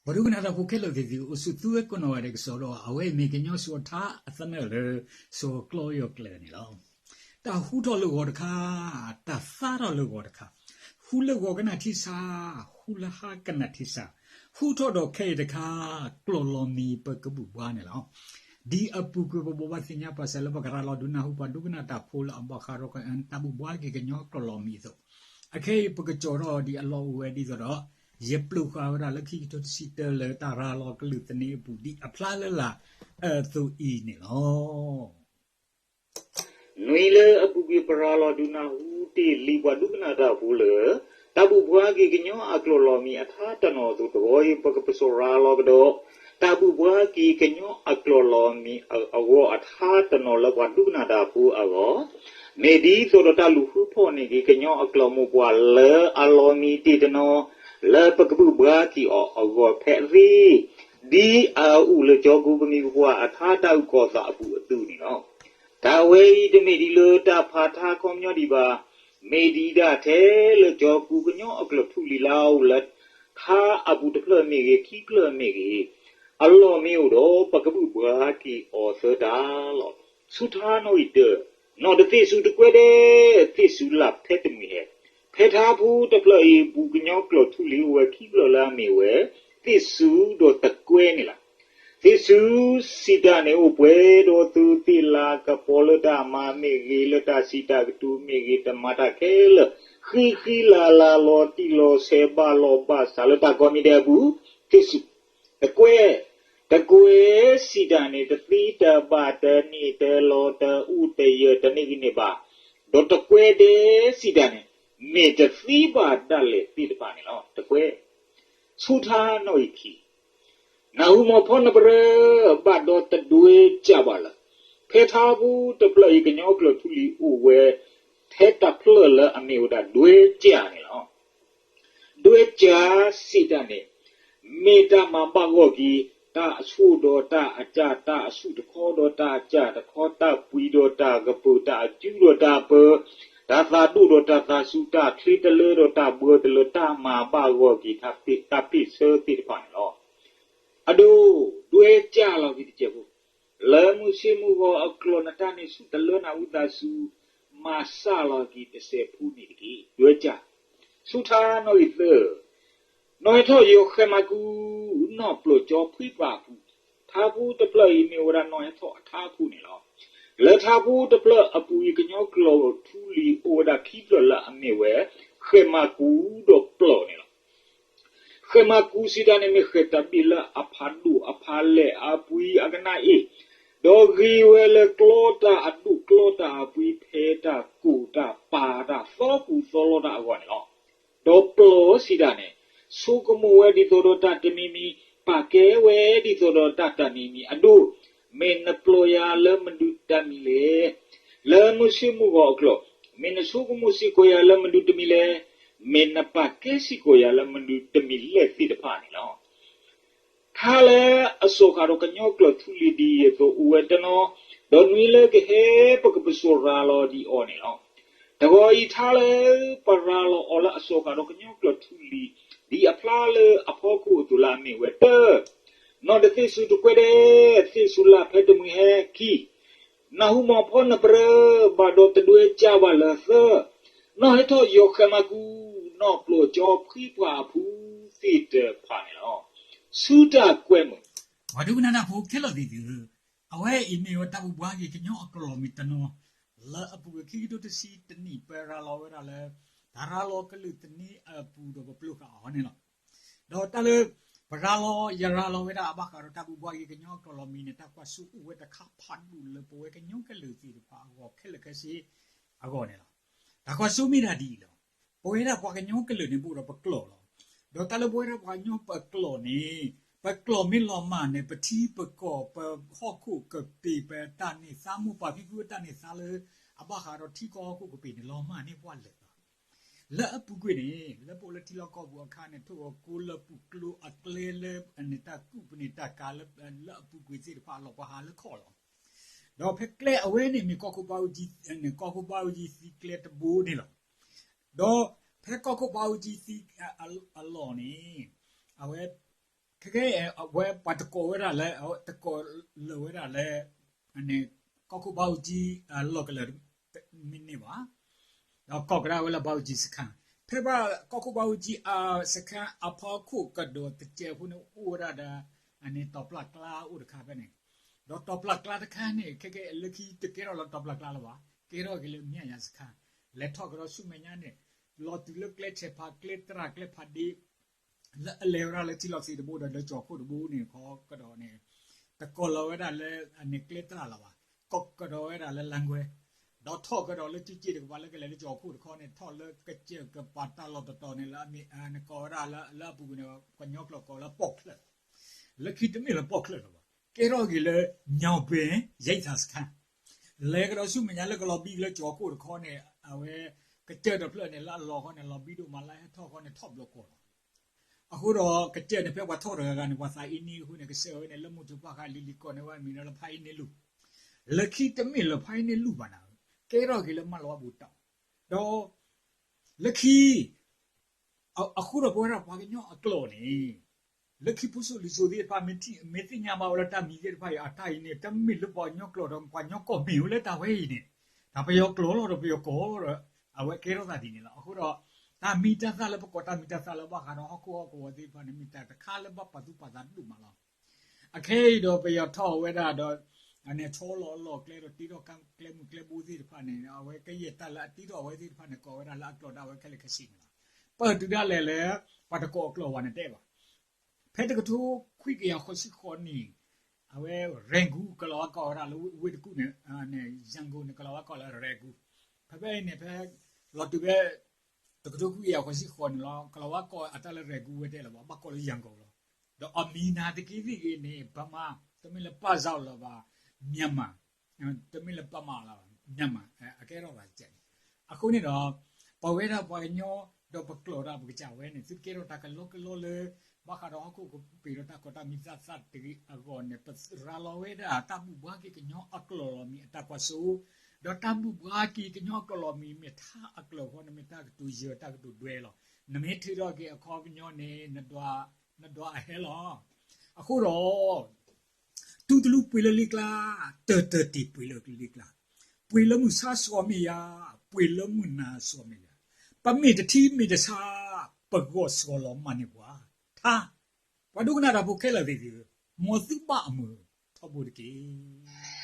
ပှၤဒိကနၣ်တၢ်ဖိခဲလၢာ်သ့ၣ်သု အိၣ်ဆူၣ်သုဝဲကိးနီၢ်ဂၤဒဲးကစီဒီး အဝဲအံၤမ့ၢ်ကညီစှီၤထါအသနၢၣ်လၢ စှီၤကျီယီၤကျဲၤန့ၣ်လီၤ. တၢ်ဟူထီၣ်လၢဂီၤတခါ, တၢ်သါထီၣ်လၢဂီၤတခါ, ဟူလၢဂီၤကနၣ်ထံဆါ, ဟူလၢဟါကနၣ်ထံဆါ, ဟူထီၣ်ဒီးခဲအံၤတခါ ကျီၢ်လီၤမံၤပကဘုၣ်ဘှါန့ၣ်လီၤ. ဒ်အပူၤကွံာ်ပဘိးဘၣ်သ့ၣ်ညါပာ်စၢၤလၢပကရၤလီၤဒုးနၢ်ဟူပှၤဒိကနၣ်တၢ်ဖိလၢအဘၣ်ဃးဒီးတၢ်ဘုၣ်ဘှါက့ၤကညီကျီၢ်လီၤမံၤအသိး, အခဲအံၤပကကၠီၣ်ထီၣ်ဒ်အလီၢ်အိၣ်ဝဲဒ်သိးဒီး ယပျိာ်ဃာ်ဝဲဒၣ်လၢခံကထိတဆံတၢလၢတၢ်ရၤလီၤကလုၢ်သန့အပူၤ ဒ်အဖျါလၢလာ်အသိးအံၤန့ၣ်လီၤ. နွံလၢအပူၤကွံာ်ပရၤလီၤဒုးနၢ်ဟူတ့ၢ်လံပှၤဒိကနၣ်တၢ်ဖိလၢ တၢ်ဘုၣ်ဘှါက့ၤကညီအကျီၢ်လီၤမံၤအထါတနီၤအသိး တဂီၤအံၤ ပကပစီၤရၤလီၤကဒီး တၢ်ဘုၣ်ဘှါက့ၤကညီအကျီၢ်လီၤမံၤ အဂီၢ်အထါတနီၤလၢပှၤဒိကနၣ်တၢ်ဖိအဂီၢ်, မ့ၢ်ဒ်သိးဒီးတၢ်လူၤဃုဖီၣ်န့ၢ်က့ၤကညီအကျီၢ်မိၢ်ပှၢ်လၢအလီၤမံၤတ့ၢ်တနီၤ လၢပကဘုၣ်ဘှါက့ၤအီၤအဂီၢ်ဖဲအသ့, ဒ်အအိၣ်လၢကၠီကူပမံၤပပှၢ်အထါတၢ်အုၣ်ကီၤသးအပူၤအသိးန့ၣ်လီၤ. တၢ်ဝဲအံၤတမ့ၢ်ဒ်လၢတၢ်ဖးထါခီပညီဒံးဘၣ်, မ့ၢ်ဒ်ဒၣ်ထဲလၢကၠီကူကညီအကျိာ်ထူလံၤလၢအအိၣ်လၢ ထါအပူၤတဖျၢၣ်မ့ၢ်ဂ့ၤ ခံဖျၢၣ်မ့ၢ်ဂ့ၤ, အလီၢ်မ့ၢ်အိၣ်ဒီး ပကဘုၣ်ဘှါက့ၤအီၤသၢတၢ်လီၤ. ဆူထါနီၣ်ဂံၢ်တၢ, နီၣ်တသ့ၣ်စူၤတကွဲဒဲး, သ့ၣ်စူၤလၢ်ဖဲတမှံၤဟဲ, ဖဲထါဖိတဖျၢၣ်အံၤအပူၤ ကညီကျိာ်ထူလံၤအိၣ်ဝဲခံဖျၢၣ်လၢအမ့ၢ်ဝဲ သ့ၣ်စူၤဒီးတကွဲန့ၣ်လီၤ. သ့ၣ်စူၤစံးတၢ်န့ၣ် အိၣ်ပှဲၤဒီးသုးသ့ၣ်လၤကပီၤလၢတၢ်မၤမ့ၢ်ဂ့ၤ လၢတၢ်စံးတၢ်ကတိၤမ့ၢ်ဂ့ၤ တမၤတၢ်ခဲလၢာ် ဃံဃံလၤလၤ လီၤတံၢ်လီၤဆဲး ဘၣ်လီၢ်ဘၣ်စးလၢတၢ်ကိးမံၤဒဲးအပူၤ သ့ၣ်စူၤ တကွဲ, တကွဲစံးတၢ်န့ၣ် တသ့တဘၣ်တန့ၢ်တလီၤတအူၣ်တယၢၢ်တန့ၢ်ဂံၢ်န့ၢ်ဘါ, ဒီးတကွဲဒဲးစံးတၢ်န့ၣ် မ့ၢ်တသ့ဘၣ်ဒၣ်လဲာ်သ့ၣ်တဖၣ်န့ၣ်လီၤ. တကွဲ ဆူထါနီၣ်ဂံၢ်ခံ နၢ်ဟူမီၤဖီနပရၢ ဘၣ်ဒီးတဒွဲကၢ်ဘၣ်လၢ ဖဲထါပူၤတဖျၢၣ်အံၤ ကညီကျိာ်ထူလံၤအိၣ်ဝဲ ထဲတဖျၢၣ်လၢအမ့ၢ်ဝဲဒၣ်ဒွဲကၢ်န့ၣ်လီၤ. ဒွဲကၢ်စံးတၢ်န့ၣ် မ့ၢ်တၢ်မၤဘၣ်ဂီၢ်က့ၤ တၢ်အဆိၣ်ဒီးတၢ်အစၢ် တၢ်အဆူၣ်တခီဒီးတၢ်အစၢ်တခီ တၢ်ပှံၤဒီးတၢ်ကပၢၤ တၢ်အစုဒီးတၢ်ပၢၤ တၢ်သးဒိၣ်ဒီးတၢ်သးစူၤ တၢ်ချ့တလၢဒီးတၢ်ဘှၢတလၢ တၢ်မၤဘၣ်ဂီၢ်က့ၤ တၢ်ဖ့ၣ်ဆၢသ့ၣ်တဖၣ်န့ၣ်လီၤ. အဒိ ဒွဲကၢ်လီၤက့ၤတစဲးဖိ, လၢမုၢ်ဆ့ၣ်မုၢ်ဂီၤအကျိာ်နတၢ်န့ၣ်ဆူၣ်တလၢနၤဝံသးစူၤ မၤစၢ်လီၤက့ၤတစဲးဖိန့ၣ်တက့ၢ်. ဒွဲကၢ် ဆူထါနီၣ်ဂံၢ်သၢ, နီၢ်ဟဲထီၣ်ယီၤဃဲးမၤကူ နီၢ်ပျိာ်ကၠီဖှံပှၢ်အပူၤ, ထါပူၤတဖျၢၣ်အံၤ မ့ၢ်ဝဲဒၣ်နီၢ်ဟဲထီၣ်အထါပူၤန့ၣ်လီၤ. လၢထါပူၤတဖျၢၣ်အပူၤအံၤ ကညီကျိာ်ထူလံၤအိၣ်ဝဲဒၣ်ခံဖျၢၣ်လၢအမ့ၢ်ဝဲ ဃဲးမၤကူဒီးပျိာ်န့ၣ်လီၤ. ဃဲးမၤကူစံးတၢ်န့ၣ် မ့ၢ်ဃဲးတၢ်ဘ့ၣ်လၢအဖးဒိၣ်အဖးလဲၢ်အပှံၤအကနၣ်အ့ၣ်, ဒီးဂ့ၤဝဲလၢကျီတၢ်အဒိၣ်ကျီတၢ်အပှံၤ ဖဲတၢ်ကိၢ်တၢ်ပၤတၢ်သီပူၤသီလီတၢ်အဂီၢ်န့ၣ်လီၤ. ဒီးပျိာ်စံးတၢ်န့ၣ် ဆိကမိၣ်ဝဲဒ်သိးဒီးတၢ်တမံၤမံၤ ပာ်ကဲဝဲဒ်သိးဒီးတၢ်တၢ်မံၤမံၤအဒိ မ့ၢ်နပျိာ်ယၤလၢမနုၤတမံၤလဲၣ်. လၢမုၢ်ဆ့ၣ်မုၢ်ဂီၤအကျိာ် မ့ၢ်နဆိကမိၣ်စ့ၢ်ကီးယၤလၢမနုၤတမံၤလဲၣ်. မ့ၢ်နပာ်ကဲစ့ၢ်ကီးယၤလၢမနုၤတမံၤလဲၣ်သ့ၣ်တဖၣ်န့ၣ်လီၤ. ထါလၢအစိာ်ဃာ်ဒီးကညီကျိာ်ထူလံၤဒ်အံၤအသိးအိၣ်ဝဲတနီၤ, ဒီးနွံလၢကဟဲပကပစိာ်ရၤလီၤဒ်အီၤန့ၣ်လီၤ. တဂီၤအံၤထါလၢ ပရၤလီၤအီၤလၢအစိာ်ဃာ်ဒီးကညီကျိာ်ထူလံၤ ဒ်အဖျါလၢအဖီခိၣ်အသိးလၢအမ့ၢ်ဝဲတၢ နီၢ်တသ့ၣ်စူၤတကွဲဒဲး, သ့ၣ်စူၤလၢ်ဖဲတမှံၤဟဲခံ, နၢ်ဟူမီၤဖီနပရၢ ဘၣ်ဒီးတဒွဲကၢ်ဘၣ်လၢသၢ, နီၢ်ဟဲထီၣ်ယီၤဃဲးမၤကူ, နီၢ်ပျိာ်ကၠီဖှံပှၢ်အပူၤသ့ၣ်တဖၣ်န့ၣ်လီၤ. ဆူတၢ်ကွဲမုာ် ပှၤဒိကနၣ်တၢ်ဖိခဲလၢာ်သ့ၣ်သုဧၢ, အဝဲအံၤမ့ၢ်ဝဲတၢ်ဘုၣ်ဘှါက့ၤကညီအကျိာ်လီၤမံၤတနီၤ, လၢအပူၤကွံာ်ခံကထိတဆံတနံၣ် ပရၤလီၤဝဲဒၣ်လၢ တၢ်ရၤလီၤကလုၢ်သန့အပူၤဒီးပပျိာ်ဃာ်အီၤန့ၣ်လီၤ. ဒီးတၢ်လၢ ပရၤလီၤ ယရၤလီၤဝဲဒၣ်အဘၣ်ဃးဒီးတၢ်ဘုၣ်ဘှါက့ၤကညီအကျိာ်လီၤမံၤန့ၣ် တၢ်ကွၢ်စိအိၣ်ဝဲတခါဖးဒိၣ်လၢပဝဲကညီကလုာ်သ့ၣ်တဖၣ်အဂီၢ်ခဲလၢာ်ခဲဆ့အဂီၢ်န့ၣ်လီၤ. တၢ်ကွၢ်စိမ့ၢ်ဒၣ်ဒ်အံၤလီၤ. ပဝဲဒၣ်ပှၤကညီကလုာ်န့ၣ် ပအိၣ်ဒီးပကျိာ်လီၤ. ဒီးတၢ်လၢပဝဲဒၣ်ပှၤကညီပကျိာ်န့ၣ် ပကျိာ်မ့ၢ်လီၤမၢ်န့ၣ် ပထံပကီၢ် ပဟီၣ်ခိၣ်ကပ့ၤ ပတၢ်န့ၢ်သါ မိၢ်ပၢ်ဖံဖုအတၢ်န့ၢ်သါလၢ အဘၣ်ဃးဒီးထံကီၢ်ဟီၣ်ခိၣ်ကပ့ၤန့ၣ် လီၤမၢ်န့ၢ်ပှၤလၢာ်လီၤ. လၢအပူၤကွံာ်န့ၣ် လၢပအိၣ်လၢထံလီၢ်ကီၢ်ပူၤအခါန့ၣ် ထိၣ်ဂီၤကိလၢပူၤကျိအကျဲလၢ န့ၣ်တၢ်ကူၣ်ပန့ၢ်တၢ်ကၤလၢ လၢအပူၤကွံာ်သ့ၣ်တဖၣ်အလီၢ်ပှၤဟးလၢခီၣ်လီၤ. ဒီးဖဲကျဲအဝဲန့ၣ်မ့ၢ်ကီၢ်ခိၣ်ဘါအူကၠံ ကီၢ်ခိၣ်ဘါအူကၠံသံကျဲတဘိန့ၣ်လီၤ. ဒီးဖဲကီၢ်ခိၣ်ဘါအူကၠံသံအလီၢ်န့ၣ် အဝဲ ခဲကဲ အဝဲပှၤတကိးဝဲဒၣ်လၢ တကိးလၢာ်ဝဲဒၣ်လၢ ကီၢ်ခိၣ်ဘါအူကၠံ လီၢ်ကလၢာ် မ့ၢ်န့ၢ်ဘၣ်, ဒီးကိးကဒါဝဲလၢဘါအူကၠံစခါ, ဖဲဘၣ်ကီၢ်ခိၣ်ဘါအူကၠံအစခါအဖီခိၣ်ကဒီးတစဲးဖိန့ၣ် အိၣ်ဝဲဒၣ်ဒီး အန့ၣ်တီၤပျၢ်ကျါအိၣ်တခါဖဲန့ၣ်, ဒီးတီၤပျၢ်ကျါတခါန့ၣ် ခဲကဲလၢခံတကဲထီၣ်လၢတီၤပျၢ်ကျါလၢၤဘၣ်, ကဲထီၣ်က့ၤလၢမၠၣ်ယၤစခါ, လဲၤထီၣ်ကဒီးဆူမဲာ်ညါန့ၣ် လီၤတုၤလၢကျဲဆဲးဖး ကျဲသရၣ် ကျဲဖးဒ့ လၢအလဲၤဝဲဒၣ်လၢထံလီၤသ့ၣ်တဘိဒီးလၢကၠီၤခိၣ်တဘိန့ၣ် ခီကဒီးန့ၣ် တကိးလီၤဝဲဒၣ်လၢအန့ၣ်ကျဲသရၣ်လၢၤဘၣ်, ကိးကဒီးဝဲဒၣ်လၢလၢကွဲ, ဒီးထီၣ်ကဒီးလၢကၠ့ကၠ့တကပၤလၢကလဲၤလၢကၠီၤခိၣ်တခီန့ၣ် ထီၣ်လၢကစၢၢ်ကပၤတၢ်လီၢ်တတီၤန့ၣ်လၢအမ့ၢ် နကိးဝဲဒၣ်လၢအပူၤကွံာ်န့ၣ် ပှၤကညီကျိာ်ကိးလၢပီၣ်ချၢၣ်, လၢခံတမ့ၢ်လၢပီၣ်ချၢၣ်လၢၤဘၣ်, ကဲထီၣ်က့ၤလၢ ညောင်ပင် ရိတ်သာစခန်း, လဲၤကဒီးဆူမဲာ်ညါလၢကလီၤဘံလၢကၠီၤခိၣ်တခီန့ၣ် အဝဲ ကစၢၢ်တဖျၢၣ်န့ၣ် လၢအလီၤခီန့ၣ် လီၤဘံဒိၣ်မး လၢဟဲထီၣ်ခီန့ၣ် ထီၣ်ဘျီကီၢ်လီၤ. အဃိဒီးကစၢၢ်န့ၣ် ဖဲပှၤထီၣ်တဂၤဂၤန့ၣ် ပှၤသးအ့န့အဃိန့ၣ် ကစၢၢ်ဝဲန့ၣ် လၢမိၢ်စိၤပှၢ်ဃါလံၤလံၤကိးန့ၢ်ဝဲအမံၤဒီးလၢဖါအ့န့လူၢ်, လၢခံတမ့ၢ်လၢဖါအ့န့လူၢ်ဘၣ်နၤ, ကဲထီၣ်က့ၤလၢမၢလီၤဝါဘူးတီၤ, ဒီး လၢခံ အဃိဒီးပဝဲဒၣ်ပှၤကညီအကျိာ်န့ၣ် လၢခံဖိစိၤလံၤစိၤသ့ၣ်တဖၣ် မ့ၢ်သ့ၣ်ညါဘၣ်ဝဲလၢတၢ်မံၤသ့ၣ်တဖၣ်အံၤ အတၢ်အံၤန့ၣ် တမ့ၢ်လၢပှၤကညီကျိာ်ဒီး ပှၤကညီကီၢ်မ့ၢ်ဝဲလၢတၢ်ဝဲအံၤန့ၣ် တၢ်ပယီၤကျိာ်လီၤဒီးပယီၤကီၢ်ဒီး အဝဲကဲထီၣ်သးဒ်န့ၣ်လီၤ. အဃိဒီး တၢ်မံၤတၢ်သၣ်လၢပကိးတၢ်မံၤတၢ်သၣ်လၢဘၣ်ဃးဒီးဟီၣ်ခိၣ်ဟီၣ်ကဝီၤသ့ၣ်တဖၣ်န့ၣ် မ့ၢ်တၢ်တခါလၢဘၣ်ပာ်သူၣ်ပာ်သးဒိၣ်မးလီၤ. အခဲအံၤဒီးပယီၤထီၣ်ဝဲဒၣ်ဒီး အန့ၣ်ဆီလီၤအလီၢ်ကျဲဒီးတ့ထီၣ်ကျဲမုၢ်ကျဲဘိသ့ၣ်တဖၣ်န့ၣ် အဝဲကယဲၢ်တၢ်လၢအတ့ထီၣ်အဝဲသ့ၣ်တဖၣ်န့ၣ် ကိးဝဲဒၣ်လၢအကျိာ်ဒၣ်ဝဲခဲလၢာ်ခဲဆ့န့ၣ်လီၤ. ပတုၤဒၣ်လဲာ်လၢ ပှၤတကိးအကျိာ်ဝဲန့ၣ်တဲဘၣ် ဖဲတကထိခွံကယၤဃိးဆံဃိးနံၣ် အဝဲ Rangoon ကလီၤဝါကိးဝဲဒၣ်လၢဝ့ၢ်တကူၣ်န့ၣ် Yangon န့ၣ် ကလီၤဝါကိးလၢ Rangoon ဖဲဖဲအံၤန့ၣ် ဖဲ လီၤတုၤဖဲ တကထိခွံကယၤဃိးဆံဃိးနံၣ်လီၤ ကလီၤဝါကိးအတၢ်လၢ Rangoon ဝဲတဲလၢၤဘၣ် ဘၣ်ကိးလၢ Yangon လီၤ. ဒီးအမံၤနၤတက့ၢ်သ့ၣ်ဂ့ၤန့ၣ် Burma တမ့ၢ်လၢ ပၢ်စၢ်လၢၤဘၣ် Myanmar တမ့ၢ်လၢ Burma လၢၤဘၣ် Myanmar အကဲထီၣ်သးတကဲးန့ၣ်. အဃိန့ၣ်ဒီး ပဝဲဒၣ်ပှၤကညီ ဒီးပကျိာ်ဒၣ်ပကစၢ်ဝဲန့ၣ် သုတကဲထီၣ်တၢ်ကလီကလီလၢ ဘၣ်ဃးဒီးဟီၣ်ခိၣ်ကပ့ၤဒီးတၢ်ကိးတၢ်မံၤတၢ်သၣ်တဂ့ၤအဂီၢ်န့ၣ် ပရၤလီၤဝဲဒၣ်တၢ်ဘူၣ်ဘှါက့ၤကညီအကျိာ်လီၤမံၤအတၢ်ကွၢ်စိ ဒီးတၢ်ဘူၣ်ဘှါက့ၤကညီအကျိာ်လီၤမံၤမ့ၢ်ထါအကျိာ်ဃီန့ၣ် မ့ၢ်တၢ်ကတိၤယၢၤတၢ်ကတိၤဒွဲလီၤ. နမ့ၢ်ထုးထီၣ်က့ၤအခီပညီန့ၣ် နဒွးအဟဲလီၤ. အဃိဒီး တူၢ်တလူပှ့ၤလၢလ့ကျါ, တၢၢ်တၢၢ်တ့ၢ်ပှ့ၤလၢလ့ကျါ, ပှ့ၤလၢမုၢ်ဆါစီၤမ့ၢ်ယၤ, ပှ့ၤလၢမုၢ်နၤစီၤမ့ၢ်ယၤ, ပမ့ၢ်တထံမ့ၢ်တဆါ, ပဂီၢ်စီၤလီၤမၢ်န့ၢ်ပှၤ, ထါ, ပှၤဒိကနၣ်တၢ်ဖိခဲလၢာ်သ့ၣ်ဧၢ, မ်သုဘၣ်အမုာ်ထီဘိတက့ၢ်.